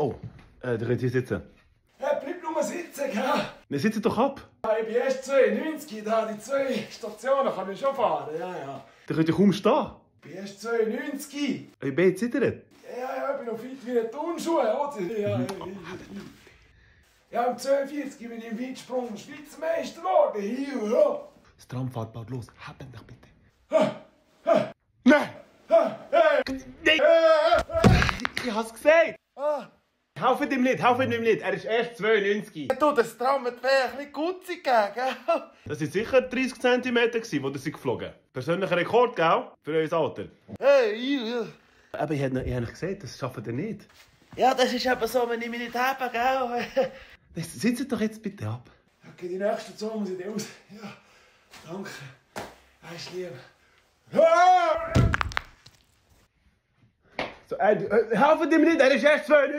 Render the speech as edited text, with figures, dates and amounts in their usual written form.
Oh, da könnt ihr sitzen. Bleib nur sitzen, gell? Wir sitzen doch ab. Ja, ich bin erst 92, da die 2 Stationen kann ich schon fahren, ja. Da könnt ihr kaum stehen. Ich bin erst 92. Euer Bein zittert. Ja, ich bin noch fit wie eine Turnschuhe, oder? Ja, im 42 bin ich im Weitsprung Schweizer Meister geworden. Hier, ja. Das Tram fährt bald los. Haben dich bitte. Nein! Nein! Ich hab's gesagt! Helft ihm nicht, helft ihm nicht. Er ist erst 92. Du, das Traum hat ein bisschen gutzig gegeben, gell? Das waren sicher 30 cm, wo sie geflogen. Persönlicher Rekord, gell? Für euer Alter. Hey, Aber ich habe euch gesagt, das schafft ihr nicht. ja, das ist eben so, wenn ich mich nicht habe, gell? Sitzt doch jetzt bitte ab. Okay, die nächste Zone muss ich raus. Ja, danke. Das ist lieb. So, helft ihm nicht, er ist erst 92.